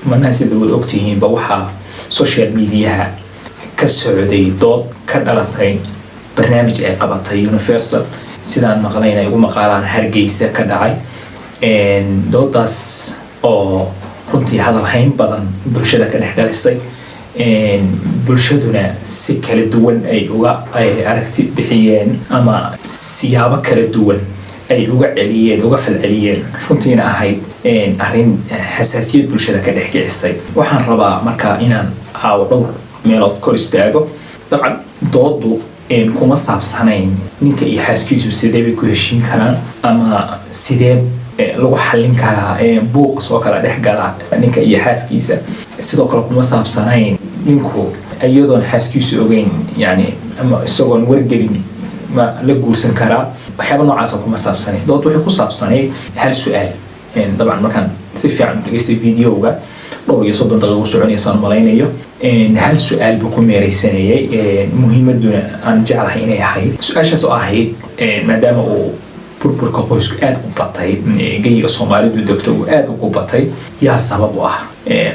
Maalmaha, sida wada ogtihiinba, waxaa social mediaha ka socday dood ka dhalatay barnaamij ay qabatay Universal, sidaan maqlayn ay ugu maqaalaan Hargeysa ka dhacay. Doodaas oo runtii hadalhayn badan bulshada ka dhex dhalisay, bulshaduna si kala duwan ay uga aragti bixiyeen ama siyaabo kala duwan ay uga celiyeen, uga falceliyeen, runtiina ahayd arrin xasaasiyad bulshada ka dhex kicisay. Waxaan rabaa marka inaan caawo dhowr meelood kor istaago. Dabcan doodu kuma saabsanayn ninka iyo xaaskiisu sidee bay ku heshiin karaan ama sidee lagu xallin karaa buuq soo kala dhex gala ninka iyo xaaskiisa. Sidoo kale kuma saabsanayn ninku iyadoon xaaskiisu ogeyn, yani, ama isagoon wargelin ma la guursan karaa. Waxyaaba noocaasa kuma saabsanayn. Dood waxay ku saabsanayd hal su-aal. Dabcan markaan si fiican dhegeystay videoga, dhowr iyo 30 daqiiqo soconaysaan malaynayo, hal su-aal buu ku meereysanayay, muhiimaduna aan jeclahay inay ahayd su-aashaas oo ahayd, maadaama uu burburka qoysku aada u batay, geyiga Soomaalidu degto uu aada ugu batay, yaa sabab u ah?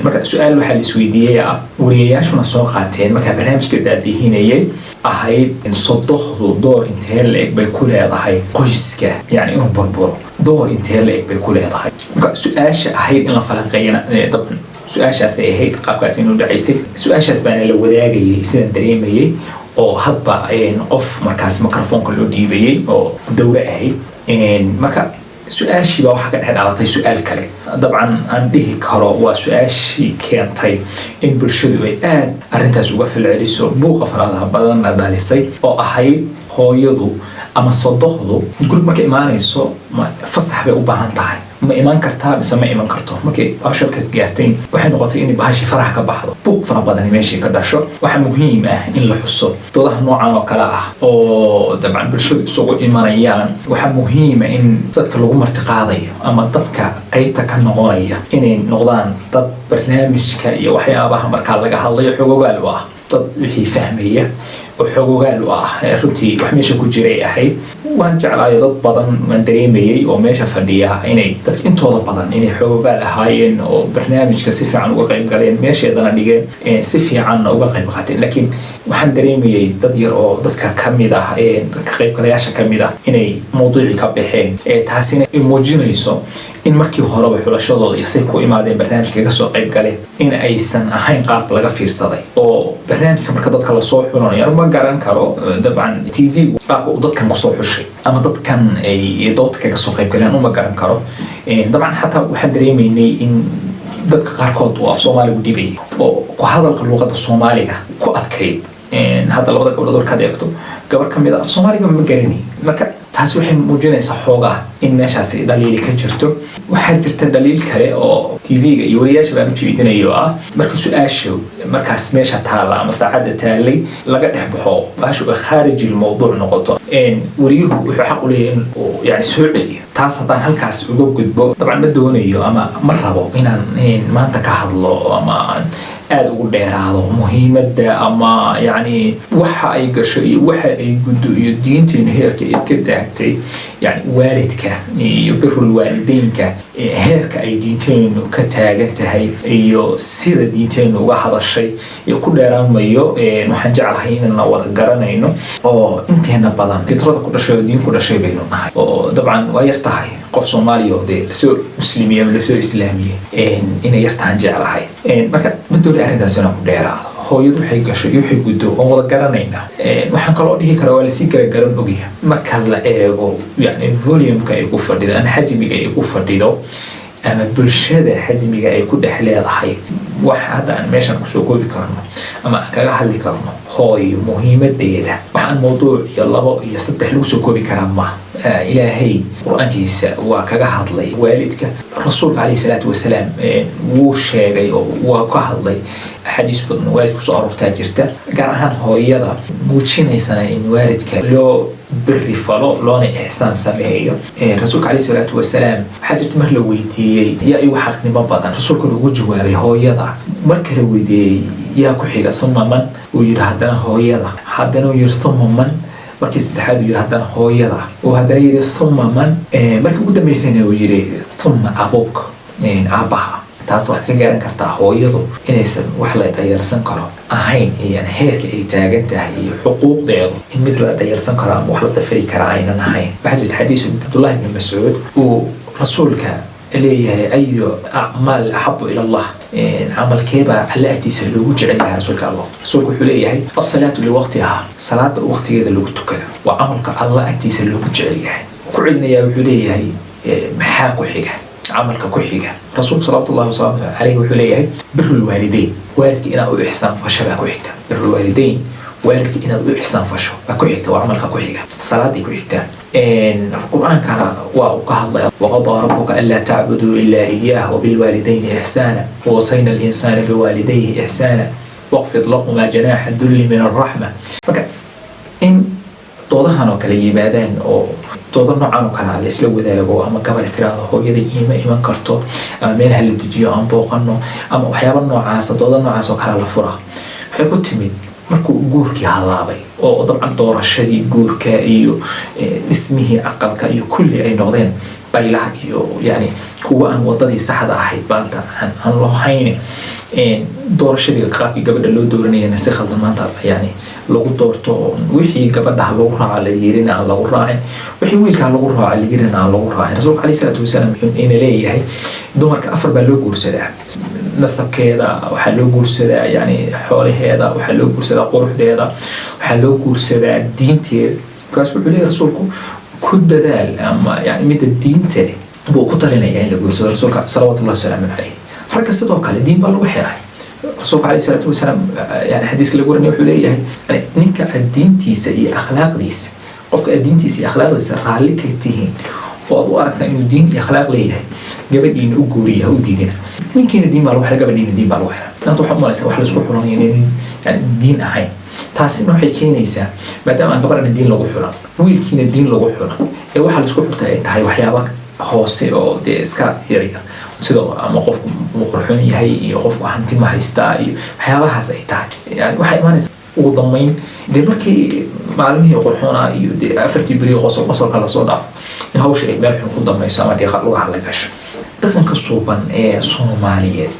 Marka su-aal waxaa la isweydiiyey ah, wariyayaashuna soo qaateen markaa barnaamijka daadihinayay, ahayd: sodohdu door intee la-eg bay ku leedahay qoyska, yani inuu burburo, door intee la-eg bay ku leedahay? Marka su-aasha ahayd in la falanqeeyana, dabcan su-aashaasay ahayd, qaabkaas inuu dhacaysay. Su-aashaas baana la wadaagayay sidaan dareemayay, oo hadba qof markaas microfoonka loo dhiibayay oo dowre ahayd. Marka su-aashii baa waxaa ka dhex dhalatay su-aal kale, dabcan aan dhihi karo waa su-aashii keentay in bulshadu ay aad arrintaas uga falceliso, buuqa faradaha badanna dhalisay, oo ahayd: hooyadu ama sodohdu guri markay imaanayso, ma fasax bay u baahan tahay? Ma imaan kartaa mise ma iman karto? Markay bahashu halkaas gaartay, waxay noqotay inay bahashii faraha ka baxdo, buuq fara badani meeshii ka dhasho. Waxaa muhiim ah in la xuso, doodaha noocan oo kale ah oo dabcan bulshadu isugu imanayaan, waxaa muhiima in dadka lagu martiqaadayo ama dadka qeybta ka noqonaya inay noqdaan dad barnaamijka iyo waxyaabaha markaa laga hadlayo xogogaal u ah, dad wixii fahmaya oo xogogaal u ah. Runtii wax meesha ku jiray ahayd. Waan jeclaayo, dad badan waan dareemayay oo meesha fadhiya inay dadka intooda badan inay xogogaal ahaayeen oo barnaamijka si fiican uga qayb galeen, meesheedana dhigeen, si fiicanna uga qayb qaateen. Laakiin waxaan dareemayay dad yar oo dadka ka mid ah, dadka qaybgalayaasha ka mid ah, inay mawduucii ka baxeen, taasina ay muujinayso in markii horeba xulashadooda iyo say ku imaadeen barnaamijka ka soo qayb galeen in aysan ahayn qaab laga fiirsaday. Oo barnaamijka marka dadka lasoo xulanayo, ma garan karo dabcan TV qaabka uu dadkan kusoo xushay ama dadkan ay doodka kaga soo qayb galeen, uma garan karo. Dabcan xataa waxaan dareemaynay in dadka qaarkood uu af Soomaaligu dhibay oo ku hadalka luuqadda Soomaaliga ku adkayd. Hadda labada gabdhood markaad eegto, gabar ka mid a af Soomaaliga ma garanay. Marka taasi waxay muujinaysaa xoogaa in meeshaasi dhaliili ka jirto. Waxaa jirta dhaliil kale oo TV-ga iyo wariyaasha baan u jeedinayo ah: marka su-aasha markaas meesha taalla ama saacadda taallay laga dhex baxo, bahashu ay khaarij ilmawduuc noqoto, wariyuhu wuxuu xaq u leeyahay in uu yani soo celiyo. Taas haddaan halkaas uga gudbo, dabcan ma doonayo ama ma rabo inaan maanta ka hadlo ama aan aada ugu dheeraado muhiimadda ama yani waxa ay gasho iyo waxa ay guddo iyo diinteenu heerka ay iska daagtay, yani waalidka iyo birul waalideynka, heerka ay diinteenu ka taagan tahay iyo sida diinteenu uga hadashay iyo ku dheeraan mayo. Waxaan jeclahay inaan wada garanayno oo inteena badan fitrada ku dhashay oo diin ku dhashay baynu nahay, oo dabcan waa yar tahay qof Soomaaliya oo dee lasoo muslimiye ama lasoo islaamiyey inay yartahan jeclahay. Marka ma doonay arrintaas inaan ku dheeraado. Hooyadu waxay gasho iyo waxay guddo oon wada garanaynaa. Waxaan kaloo dhihi karaa waa lasii garagaran ogyahay marka la eego yani volumeka ay ku fadhido ama xajmiga ay ku fadhido ama bulshada xajmiga ay ku dhex leedahay. Wax hadda aan meeshan kusoo koobi karno ama aan kaga hadli karno hooyo muhiimadeeda, wax aan mawduuc iyo labo iyo saddex lagu soo koobi karaa ma. Ilaahay Qur-aankiisa waa kaga hadlay waalidka. Rasuulka calayhi salaatu wasalaam wuu sheegay oo waa ka hadlay. Axaadiis badan waalidka kusoo aroortaa jirta, gaar ahaan hooyada, muujinaysana in waalidka loo beri falo loona ixsaan sameeyo. Rasuulka calayhi salaatu wasalaam waxaa jirta mar la weydiiyey yaa igu xaqnimo badan, rasuulkuna ugu jawaabay hooyada. Mar kale weydiiyey yaa ku xiga, uma man, uu yidhi haddana hooyada. Haddana uu yidhi uma man. Markii saddexaad uu yidhi haddana hooyada. Uu haddana yidhi uma man. Markii ugu dambeysana uu yidhi uma abuuk, aabbaha. Taas waxaad ka garan kartaa hooyadu inaysan wax la dhayalsan karo ahayn, yani heerka ay taagan tahay iyo xuquuqdeedu in mid la dhayalsan karo ama wax la dafiri kara aynan ahayn. Waxaa jirta xadiis Cabdullahi ibni Mascuud uu rasuulka leeyahay: "أي الأعمال أحب إلى الله?" Camalkeebaa Alle agtiisa loogu jecel yahay, rasuulka Allah? Rasuulku wuxuu leeyahay: "الصلاة لوقتها." Salaada waqtigeeda lagu tukado waa camalka Allah agtiisa loogu jecel yahay. Ku celinayaa, wuxuu leeyahay: "Maxaa ku xiga, camalka ku xiga?" Rasuulku صلوات الله وسلامه عليه wuxuu leeyahay: "بر الوالدين." Waalidka inaad u ixsaan fasho baa ku xigta. بر الوالدين, waalidka inaad u ixsaan fasho baa ku xigta, waa camalka ku xiga, salaadii ku xigta. Qur-aankana waa uu ka hadlaya: "وقضى ربك ألا تعبدوا إلا إياه وبالوالدين إحسانا ووصينا الإنسان بوالديه إحسانا واخفض لهما جناح الذل من الرحمة." Marka in doodahan oo kale yimaadaan oo doodo noocan oo kale la isla wadaago, ama gabadha tiraahdo hooyada iima iman karto, ama meelaha la dejiyo aan booqano, ama waxyaaba noocaasa, doodo noocaas oo kale la fura, waxay ku timid markuu guurkii halaabay oo dabcan doorashadii guurka iyo dhismihii aqalka iyo kulli ay noqdeen baylaha iyo yani kuwa aan wadadii saxda ahayd maanta aan loo haynin. Doorashadii qaabkii gabadha loo dooranayana si khaldan maanta yani lagu doorto, oo wixii gabadha lagu raaco la yirina aan lagu raacin, wixii wiilka lagu raaco la yirina aan lagu raacin. Rasuulka عليه الصلاة والسلام ina leeyahay: dumarka afar baa loo guursadaa: nasabkeeda waxaa loo guursadaa, yani xoolaheeda waxaa loo guursadaa, quruxdeeda waxaa loo guursadaa, diinteeda. Markaas wuxuu leeyahay rasuulku: ku dadaal ama yani midda diinta leh buu ku talinaya in la guursado rasuulka صلوات الله وسلامه عليه. Ragga sidoo kale diin baa lagu xiray. Rasuulka عليه الصلاة والسلام, yani xadiiska lagu warinaya, wuxuu leeyahay: yani ninka aad diintiisa iyo akhlaaqdiisa, qofka aad diintiisa iyo akhlaaqdiisa raalli ka tihiin oo aad u aragtaa inuu diin iyo akhlaaq leeyahay, gabadhiina u guuriya, ha u diidina. Ninkiina diin baa lagu xiray, gabadhiina diin baa lagu xiray. Maanta waxaa umalaysaa wax laisku xulanaya inaynan yani diin ahayn. Taasina waxay keenaysaa, maadaama aan gabadhana diin lagu xulan, wiilkiina diin lagu xulan, ee waxaa laisku xultay ay tahay waxyaaba hoose oo dee iska yaryar, sida ama qofku uu qurxoon yahay iyo qofku hanti ma haystaa iyo waxyaabahaas ay tahay, yani waxay imaanaysaa ugu dambeyn dee markii maalmihii qurxoonaa iyo dee afartii beri qosol qosolka lasoo dhaafo in hawsha ay meel xun ku dambayso ama dhiiqa lugaha la gasho. Dhaqanka suuban ee Soomaaliyeed,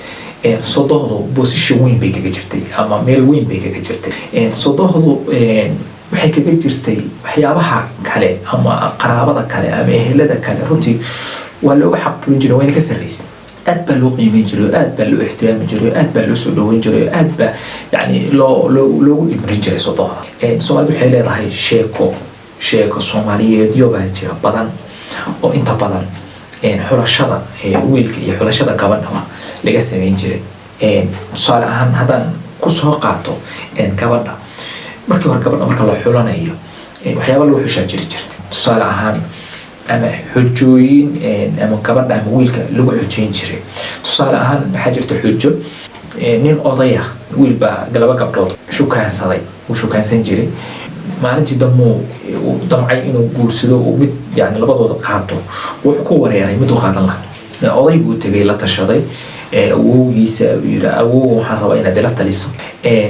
sodohdu position weyn bay kaga jirtay ama meel weyn bay kaga jirtay. Sodohdu waxay kaga jirtay waxyaabaha kale ama qaraabada kale ama ehelada kale. Runtii waa looga xaqburin jiray, wayna ka sarraysay. Aad baa loo qiimeyn jiray oo aad baa loo ixtiraami jiray oo aad baa loo soo dhaweyn jiray oo aad baa yani loo loogu dhimrin jiray sodohda. Soomaalidu waxay leedahay sheeko soomaaliyeedyo baa jira badan oo inta badan xulashada wiilka iyo xulashada gabadhaba laga sameyn jiray. Tusaale ahaan, haddaan kusoo qaato gabadha, markii hore gabadha marka la xulanayo waxyaaba lagu xushaa jiri jirtay. Tusaale ahaan, ama xujooyin ama gabadha ama wiilka lagu xujayn jiray. Tusaale ahaan, waxaa jirta xujo: nin odaya wiil baa laba gabdhood shukaansaday, uu shukaansan jiray. Maalintii dambuu uu damcay inuu guursado, uu mid yani labadooda qaato. Wuxuu ku wareeray mid u qaadan lahaa. Oday buu tegay, la tashaday awowgiisa. Uu yiri: "Awow, waxaan rabaa inaad ila taliso."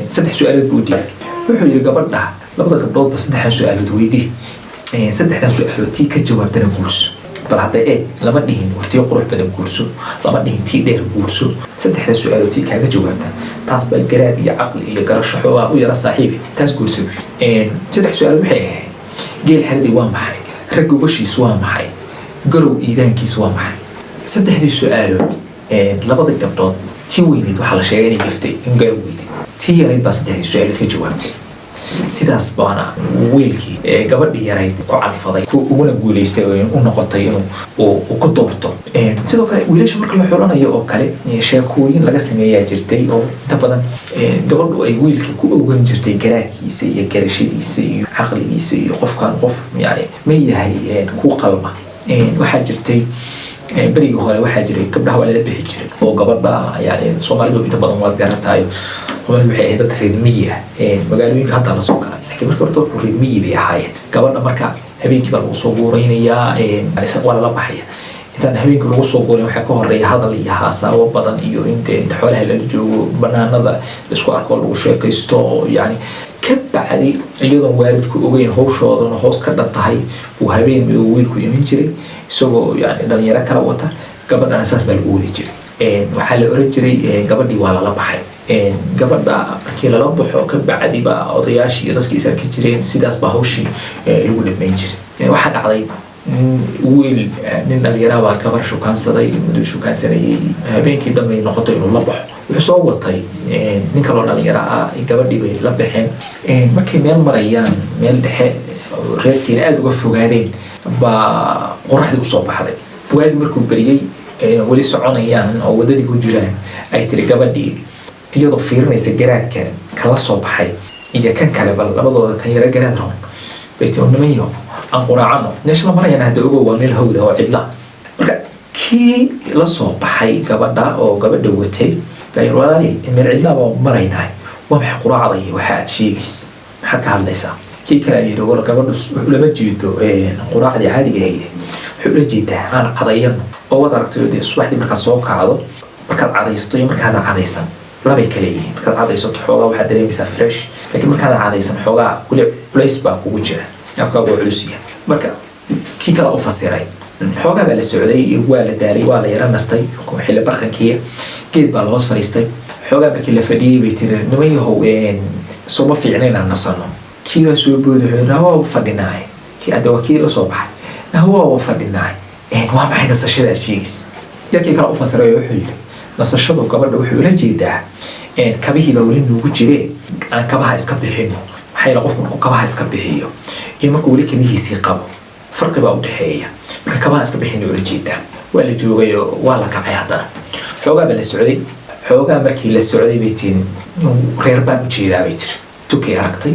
Saddex su-aalood buu dhiibay. Wuxuu yiri: "Gabadha, labada gabdhoodba saddexdan su-aalood weydii, saddexdan su-aalood tii ka jawaabtana guurso." Bal hadda eeg, lama dhihin war tii qurux badan guurso, lama dhihin tii dheer guurso. Saddexda su-aalood tii kaaga jawaabta, taas baa garaad iyo caqli iyo garasho xoogaa u yara saaxiibe, taas guurso. Saddex su-aalood waxay ahayd: geel xeradii waa maxay? Rag gogoshiis waa maxay? Garow iidaankiis waa maxay? Saddexdii su-aalood, labada gabdhood tii weyneyd waxaa la sheegay inay gaftay, in garow weyday. Tii yarayd baa saddexdii su-aalood ka jawaabtay. Sidaas baana wiilkii gabadhii yarayd ku calfaday, uguna guuleystay, u noqotay inuu uu ku doorto. Sidoo kale wiilasha marka la xulanayo oo kale, sheekooyin laga sameeyaa jirtay oo inta badan gabadhu ay wiilka ku ogan jirtay garaadkiisa iyo garashadiisa iyo caqligiisa iyo qofkan qof yani ma yahay ku qalma. Waxaa jirtay berigii hore, waxaa jiray gabdhaha waa lala bixi jiray oo gabadha yani Soomaalidu inta badan waad garatayo, Soomaalidu waxay ahayd dad reer miyi ah. Magaalooyinka hadda lasoo galay, laakiin markii hore dadku reer miyi bay ahaayeen. Gabadha marka habeenkii baa lagu soo guuraynayaa, waa lala baxaya. Intaan habeenkii lagu soo guurin waxaa ka horeeya hadal iyo haasaabo badan iyo in dee inta xoolaha lala joogo, banaanada laisku arko, lagu sheekaysto. Yani ka bacdi, iyadoon waalidku ogeyn, hawshoodana hoos ka dhan tahay, buu habeen madow wiilku iman jiray isagoo yani dhalinyaro kala wata. Gabadhana saas baa lagu wadi jiray. Waxaa la oran jiray gabadhii waa lala baxay. Gabadha markii lala baxo ka bacdi baa odayaashii iyo dadkii is arki jireen, sidaas baa hawshii lagu dhameyn jiray. Waxaa dhacday wiil, nin dhalinyaraa baa gabar shukaansaday. Muduu shukaansanayay, habeenkii dambe noqotay inuu la baxo. Wuxuu soo watay nin kaloo dhalinyaro ah. Gabadhii bay la baxeen. Markay meel marayaan, meel dhexe, reerkiina aada uga fogaadeen, baa qoraxdii usoo baxday. Waagii markuu beriyey, weli soconayaan oo wadadii ku jiraan, ay tiri gabadhii, iyadoo fiirinaysa garaadka kala soo baxay iyo kan kale, bal labadooda kan yaro garaad roon, bay tiri: "Nimanyo, aan quraacano." Meesha la marayana hadda ogow waa meel hawda oo cidla. Marka kii la soo baxay gabadha oo gabadha watay baa: "Walaali, meel cidlaa baa maraynaa, waa maxay quraacda iyo waxa aad sheegaysa? Maxaad ka hadlaysaa?" Kii kale ayaa yidhi: "War, gabadhu wuxuu lama jeedo quraacdii caadiga ahayd, wuxuu ula jeedaa aan cadayano." Oo waad aragtay dee, subaxdii markaad soo kacdo, markaad cadaysato iyo markaadan cadaysan labay kale yihiin. Markaad cadaysato xoogaa waxaad dareemaysaa fresh, laakiin markaadan cadaysan xoogaa weli culays baa kugu jira, afkaagu waa culus yahay. Marka kii kale u fasiray. Xoogaa baa la socday, waa la daalay, waa la yara nastay. Xilli barqankiya geed baa la hoos fadhiistay. Xoogaa markii la fadhiyey bay tiri: "Niman yahow, soo ma fiicna inaan nasano?" Kii baa soo booday, wuxuu yidhi: "Waaba fadhinaay." Kii hadda waa kii la soo baxay. "Nah, waaba fadhinaay, waa maxay nasashada aad sheegaysa?" Yarkii kale u fasiray oo wuxuu yidhi: "Nasashadu gabadha wuxuu ula jeedaa kabihii baa weli nuugu jire, aan kabaha iska bixino. Maxaa yeele, qofku markuu kabaha iska bixiyo iyo markuu weli kabihiisii qabo farqi baa u dhexeeya. Marka kabaha iska bixino ula jeedaa." Waa la joogay oo waa la kacay. Haddana xoogaa baa la socday. Xoogaa markii la socday bay tiri: "Reer baan u jeedaa," bay tiri. Tukay aragtay.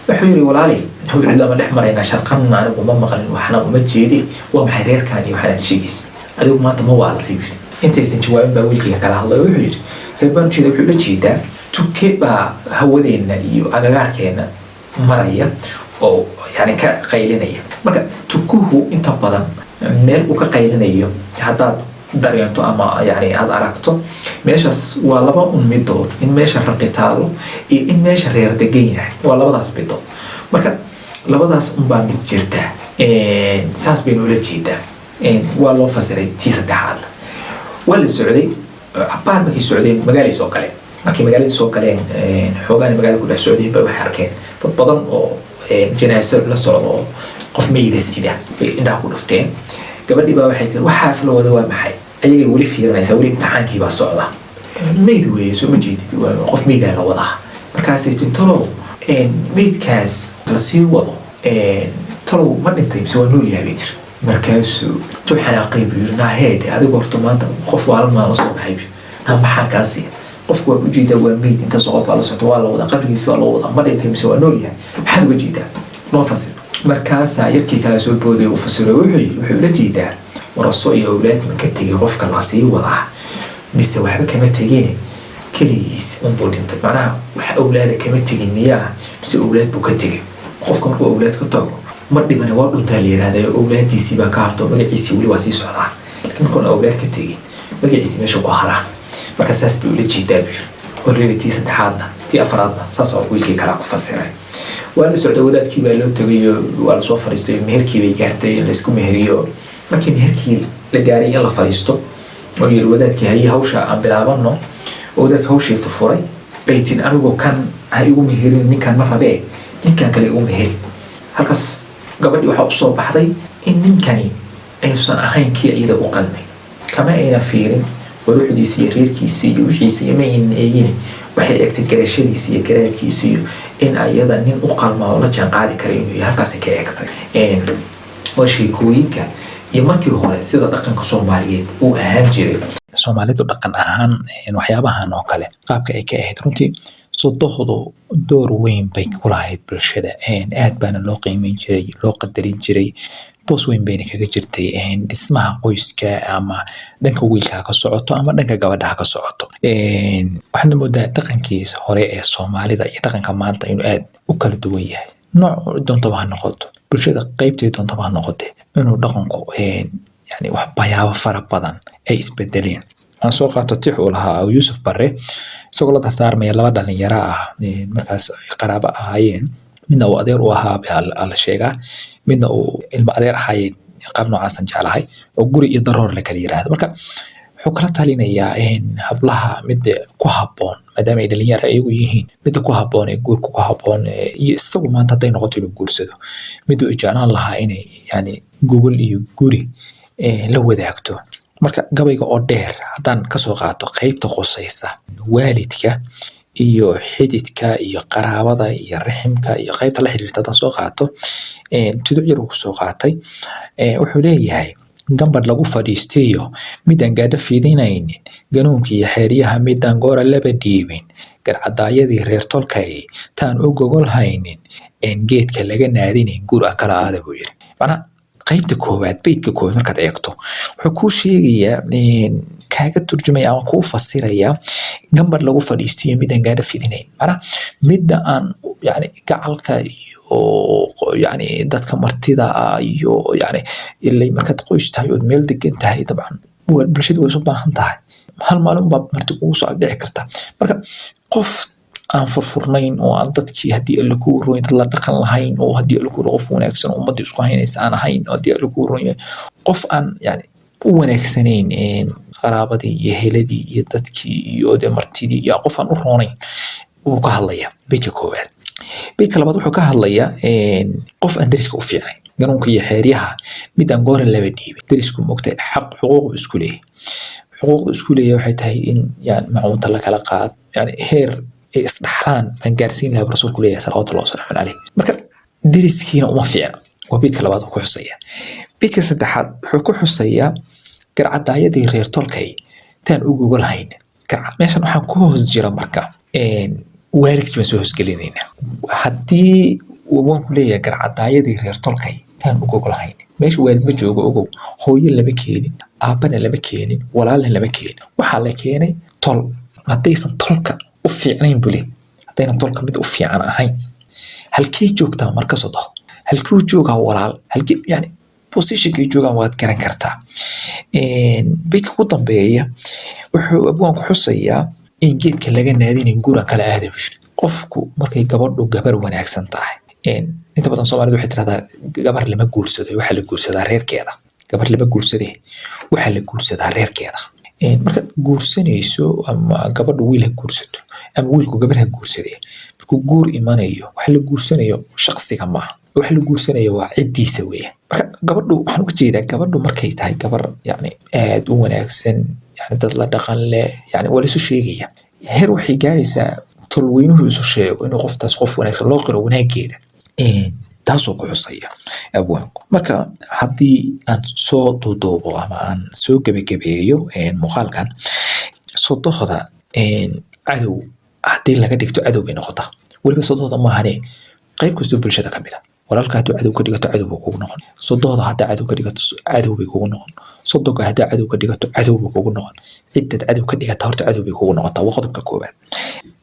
Wuxuu yidhi: "Walaali, hawd cidlama dhex maraynaa, sharqanna anigu ma maqlin, waxna uma jeedi. Waa maxay reerkaan iyo waxaanaad sheegaysa? Adigu maanta ma waalatay?" Buu yidhi. Intaysan jawaabin baa wiilkii kala hadlay oo wuxuu yidhi: "Reer baan ujeeda wuxuu ula jeedaa tuke baa hawadeenna iyo agagaarkeenna maraya oo yani ka qaylinaya. Marka tukuhu inta badan meel uu ka qaylinayo haddaad dareento ama yani aada aragto, meeshaas waa laba un midood: in meesha raqi taalo iyo in meesha reer degan yahay. Waa labadaas midood. Marka labadaas unbaa mid jirta, saas baynu ula jeedaa." Waa loo fasiray tii saddexaadna. Waa la socday. Cabaar markay socdeen magaalay soo galeen. Markay magaaladii soo galeen, xoogaani magaalada ku dhex socdeen, bay waxay arkeen dad badan oo janaaso la socdo oo qof meyda sida bay indhaha ku dhufteen. Gabadhii baa waxay tiri: "Waxaas la wada waa maxay?" Ayagay weli fiirinaysaa, weli imtixaankii baa socda. "Meyd weeye, soo ma jeedid? Qof meydaa la wadaa." Markaasay tiri: "Talow, meydkaas lasii wado, talow ma dhintay mise waa nool yahay?" bay tiri. Markaasuu tuu xanaaqay buu yiri: "Naaheedhe, adigu horta maanta qof waalan maa la soo baxay? Naa maxaa kaa siiya? Qofku waa ujeedaa, waa meyd, intaasoo qof baa la socta, waa la wadaa, qabrigiis baa loo wadaa. Ma dhintay mise waa nool yahay? Maxaad uga jeedaa? Noo fasir." Markaasaa yarkii kale soo booday, u fasiro. Wuxuu yiri: "Wuxuu ula jeedaa waraso iyo awlaad ma ka tegay qofka lasii wadaa, mise waxba kama tegin, keligiis unbuu dhintay? Macnaha wax awlaada kama tegin miyaa, mise awlaad buu ka tegay? Qofka markuu awlaad ka tago ma dhimane, waa dhuntaa la yihahda, awlaadiisii baa ka harto, magaciisii weli waa sii socdaa. Laakiin markuun awlaad ka tegin, magaciisii meesha ku haraa. Marka saas bay ula jeedaa," buu yiri. Already tii saddexaadna, tii afraadna saas oo wiilkii kalaa ku fasiray. Waa la socday. Wadaadkii baa loo tagay, waa lasoo fadhiistay. Meherkii bay gaartay in laysku meheriyo. Markii meherkii la gaaray in la fadhiisto oo yiri wadaadkii: "Haye, hawsha aan bilaabano," oo wadaadka hawshii furfuray, bay tiri: "Anigu kan ha igu meherin, ninkan ma rabee, ninkan kale igu meheri." Halkaas gabadhii waxaa usoo baxday in ninkani aysan ahayn kii iyada u qalmay. Kama ayna fiirin quruxdiisa iyo reerkiisa iyo wixiisa iyo ma aynan eegin. Waxay eegtay garashadiisa iyo garaadkiisa iyo in ayada nin u qalma oo la jaan qaadi kara inuu yahay. Halkaasay ka eegtay. Waa sheekooyinka iyo markii hore sida dhaqanka Soomaaliyeed uu ahaan jiray. Soomaalidu dhaqan ahaan waxyaabahan oo kale qaabka ay ka ahayd, runtii sodohdu door weyn bay ku lahayd bulshada. Aad baana loo qiimeyn jiray, loo qadarin jiray. Boos weyn bayna kaga jirtay dhismaha qoyska, ama dhanka wiilka ha ka socoto ama dhanka gabadha ha ka socoto. Waxaadna moodaa dhaqankii hore ee Soomaalida iyo dhaqanka maanta inuu aad u kala duwan yahay. Nooc doontaba ha noqoto, bulshada qeybtay doontaba ha noqote, inuu dhaqanku yani waxyaabo fara badan ay isbedeleen. Aan soo qaato tix uu lahaa Yuusuf Barre, isagoo la dardaarmaya laba dhalinyaro ah, markaas qaraabo ahaayeen. Midna uu adeer u ahaa baa la sheegaa, midna uu ilmo adeer ahaayeen, qaab noocaasan jeclahay, oo Guri iyo Daroor la kala yiraahdo. Marka wuxuu Wuxuu kala talinayaa hablaha midda ku habboon, maadaama ay dhalinyaro iyagu yihiin, midda ku habboon ee guurka ku habboon, iyo isagu maanta hadday noqoto inuu guursado, midda uu jeclaan lahaa inay yani gogol iyo guri la wadaagto. Marka gabayga oo dheer haddaan kasoo qaato qaybta qusaysa waalidka iyo xididka iyo qaraabada iyo raximka iyo qaybta la xiriirta haddaan soo qaato, tuduc yar uu kusoo qaatay, wuxuu leeyahay: gambadh lagu fadhiistayo midaan gaadho fidinaynin, ganuunka iyo xeeryaha midaan goora laba dhiibin, garcadaayadii reer tolkay taan u gogol haynin, een geedka laga naadinayn, guur aan kala aada, buu yiri. Macnaha qaybta koowaad, beydka koowaad markaad eegto, wuxuu kuu sheegayaa, kaaga turjumaya ama kuu fasiraya gambadh lagu fadhiistayo midaan gaadho fidinayn. Macnaha midda aan yani gacalka iyo yani dadka martida ah iyo yani ilay markaad qoys tahay ood meel degan tahay, dabcan bulshadu way isu baahan tahay. Hal maalin baa marti kugu soo agdhici karta. Marka qof aan furfurnayn oo aan dadkii, haddii Alla kuu roon, dad la dhaqan lahayn, oo haddii Alla kuu qof wanaagsan oo ummadda isku haynaysa aan ahayn, oo haddii Alla kuu roon yahay qof aan yani u wanaagsanayn qaraabadii iyo heladii iyo dadkii iyo dee martidii iyo qof aan u roonayn wuu ka hadlaya beydka koowaad. Beydka labaad wuxuu ka hadlayaa qof aan deriska u fiicnayn, ganuunka iyo xeeryaha mid aan goora laba dhiibin. Derisku moogtay xaq xuquuq buu isku leeyahay. Xuquuqda isku leeyahay waxay tahay in yani macuunta la kala qaad, yani heer ay isdhaxlaan baan gaarsiin lahaa rasuulku leeyahay, salawatullahi wasalaamu caleyh. Marka deriskiina uma fiicna waa beydka labaad uu ku xusaya. Beydka saddexaad wuxuu ku xusayaa garcadaayadii reer tolkay taan u gogolhayn. Meeshan waxaan ku hoos jira marka waalidkii baan soo hoosgelinaynaa. Haddii waan ku leeyahay garcadaayadii reer tolkay taan u gogolhayn, meesha waalid ma joogo, ogow. Hooyo lama keenin, aabbana lama keenin, walaalna lama keenin, waxaa la keenay tol. Haddaysan tolka u fiicnayn bule, haddaynan tolka mid u fiican ahayn, halkee joogtaa marka sodo? Halkuu joogaa walaal? Halkee yani positionkay joogaan waad garan kartaa. Beydka ugu dambeeya wuxuu abwaanku xusayaa in geedka laga naadinayn, guuraan kala aada buu yiri. Qofku markay gabadhu gabar wanaagsan tahay, inta badan Soomaalida waxay tirahdaa gabar lama guursado, waxaa la guursadaa reerkeeda. Gabar lama guursadee, waxaa la guursadaa reerkeeda. Markaad guursanayso, ama gabadhu wiil ha guursato ama wiilku gabar ha guursadee, markuu guur imanayo, waxa la guursanayo shaqsiga maaha, waxa la guursanayo waa ciddiisa weeyaan. Marka gabadhu, waxaan uga jeedaa gabadhu markay tahay gabar yani aad u wanaagsan, yani dad la dhaqan leh, yani waa laisu sheegaya. Heer waxay gaaraysaa tolweynuhu isu sheego inuu qoftaas qof wanaagsan loo qiro wanaageeda. Taasoo ku xusaya abwaanku. Marka haddii aan soo duuduubo ama aan soo gebagabeeyo muuqaalkan, sodohda cadow haddii laga dhigto, cadow bay noqotaa. Weliba sodohda maahane, qayb kastoo bulshada ka mid a, walaalka hadduu cadow ka dhigato, cadow buu kugu noqon. Sodohda haddaa cadow ka dhigato, cadow bay kugu noqon. Sodoga haddaa cadow ka dhigato, cadow buu kugu noqon. Ciddad cadow ka dhigata horta cadow bay kugu noqotaa, waa qodobka koowaad.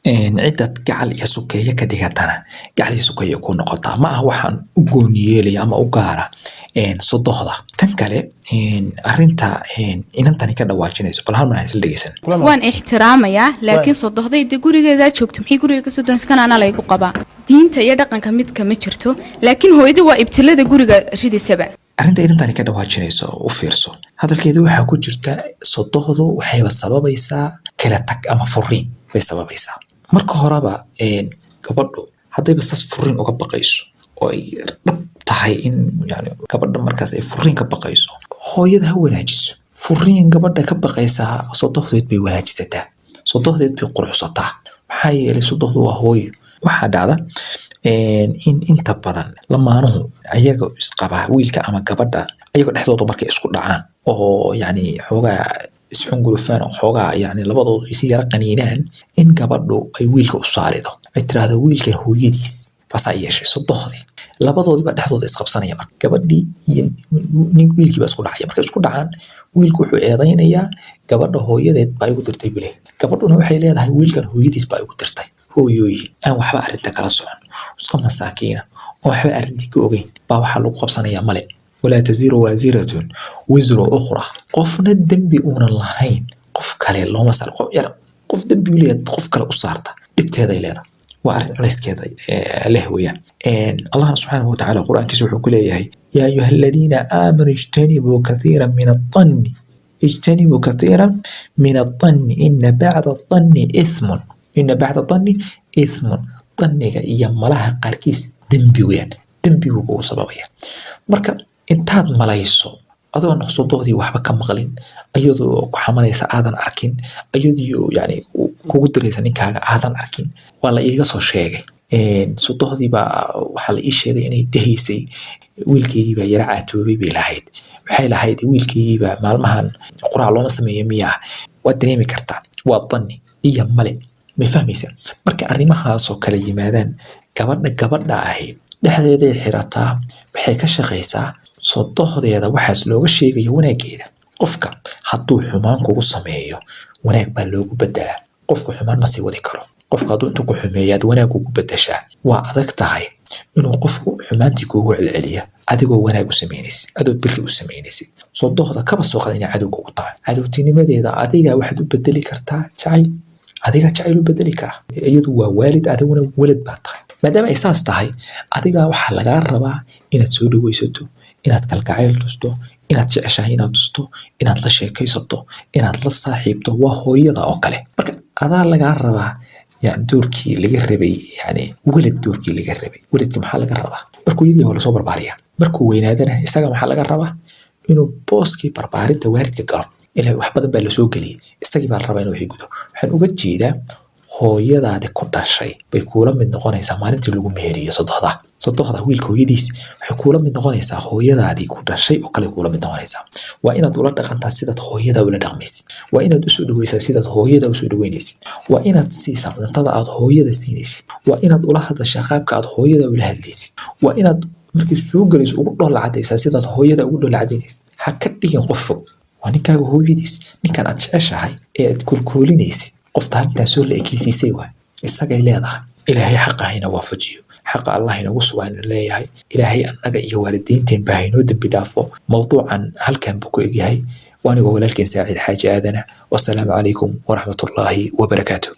Ciddad gacal iyo sukeeye ka dhigatana, gacal iyo sukeeye ku noqotaa. Ma aha waxaan u gooni yeelaya ama u gaara sodohda. Tan kale, arrinta inantani ka dhawaajinayso, bal hal mar aan isla dhegeysan. Waan ixtiraamayaa, laakiin sodohday dee gurigeedaa joogto, maxay guriga kasoo doonaysa? Kan anaa laygu qabaa. Diinta iyo dhaqanka mid kama jirto, laakiin hooyada waa ibtilada guriga ridaysaba. Arrinta inantani ka dhawaajinayso, u fiirso hadalkeeda, waxaa ku jirta sodohdu waxayba sababaysaa kala tag ama furiin bay sababaysaa. Marka horeba gabadhu haddayba saas furiin uga baqayso oo ay dhab tahay in yani gabadha markaas ay furiin ka baqayso, hooyada ha wanaajiso. Furiin gabadha ka baqaysaa sodohdeed bay wanaajisataa, sodohdeed bay quruxsataa. Maxaa yeelay sodohdu waa hooyo. Waxaa dhacda in inta badan lamaanuhu ayaga isqabaa, wiilka ama gabadha, ayagoo dhexdooda markay isku dhacaan oo yani xoogaa isxungulufaan oo xoogaa yani labadoodu ay si yara qaniinaan, in gabadhu ay wiilka u saarido, ay tiraahdo wiilkan hooyadiis baasaa yeeshay, sodohdii. Labadoodiiba dhexdooda isqabsanaya. Marka gabadhii iyo nin wiilkii baa isku dhacaya. Markay isku dhacaan, wiilku wuxuu eedaynayaa gabadha, hooyadeed baa igu dirtay bule. Gabadhuna waxay leedahay wiilkan hooyadiis baa igu dirtay. Hooyooyin aan waxba arrinta kala socon, iska masaakiina oo waxba arrintii ka ogeyn baa waxaa lagu qabsanayaa. Male walaa taziru waasiratun wisra ukhra. Qofna dembi uunan lahayn qof kale looma saar. Yani qof dembi u leeyahay qof kale u saarta, dhibteeday leedahay, waa arrin culayskeeda leh weeyaan. Allahna subxaanahu watacaala qur-aankiisa wuxuu ku leeyahay: yaa ayuha aladiina aamanuu ijtanibuu kathiira min addanni. اجتنبوا كثيرا من الظن إن بعض الظن إثم، إن بعض الظن إثم. Dhanniga iyo malaha qaarkiis dembi weyaan, dembi buu kugu sababaya. Marka intaad malayso adoo sodohdii waxba ka maqlin, iyadoo ku xamanaysa aadan arkin, iyadoo yani kugu diraysa ninkaaga aadan arkin, waa la iiga soo sheegay, sodohdii baa waxaa la ii sheegay inay dhehaysay wiilkaygii baa yara caatoobay bay lahayd, waxay lahayd wiilkaygii baa maalmahan quraac looma sameeyo miyaa. Waad dareemi kartaa, waa dhanni iyo male, may fahmaysaa? Marka arrimahaasoo kale yimaadaan, gabadha ahi dhexdeeday xirataa, waxay ka shaqaysaa sodohdeeda waxaas looga sheegayo wanaageeda. Qofka hadduu xumaan kugu sameeyo, wanaag baa loogu bedelaa. Qofka xumaan ma sii wadi karo. Qofka hadduu intuu ku xumeeya aad wanaag ugu bedeshaa, waa adag tahay inuu qofku xumaantii kuugu celceliya adigoo wanaag u samaynaysid, adoo biri u samaynaysid. Sodohda kaba soo qada inay cadowga ugu tahay, cadowtinimadeeda adiga waxaad u bedeli kartaa jacayl, adiga jacayl u bedeli kara. Iyadu waa waalid, adiguna walad baa tahay. Maadaama ay saas tahay, adiga waxaa lagaa rabaa inaad soo dhaweysato, inaad kalgacayl tusto, inaad jeceshahay inaad tusto, inaad la sheekaysato, inaad la saaxiibto. Waa hooyada oo kale. Marka adaa lagaa rabaa yani doorkii laga rabay, yani welad doorkii laga rabay. Weladka maxaa laga rabaa? Markuu yaryahay waa lasoo barbaariyaa, markuu weynaadana isaga maxaa laga rabaa? Inuu booskii barbaarinta waalidka galo. Ilaa wax badan baa lasoo geliyey, isagii baa la rabaa inuu wixii gudo. Waxaan uga jeedaa, hooyadaadi ku dhashay bay kuula mid noqonaysaa maalintii lagu meheriyo. Sodohda wiilka hooyadiis waxay kuula mid noqonaysaa hooyadaadii ku dhashay oo kale kuula mid noqonaysaa. Waa inaad ula dhaqantaa sidaad hooyada ula dhaqmaysid, waa inaad usoo dhaweysaa sidaad hooyada usoo dhaweynaysid, waa inaad siisaa cuntada aad hooyada siinaysid, waa inaad ula hadashaa qaabka aad hooyada ula hadlaysid, waa inaad markay soo gelayso ugu dhoola cadaysaa sidaad hooyada ugu dhoola cadaynaysid. Ha ka dhigin qof fog. Waa ninkaaga hooyadiis, ninkan aad jeceshahay ee aad koolkoolinaysid, qofta halkaa soo la ekeysiisay waay, isagay leedahay. Ilaahay xaqa hayna waafajiyo, xaqa Allah inagu sugaan leeyahay. Ilaahay annaga iyo waalidiinteen baa haynoo dembi dhaafo. Mawduucan halkan buu ku egyahay. Waanigoo walaalkeen Saacid Xaaji Aadana. Wasalaamu calaykum waraxmatullaahi wabarakaatu.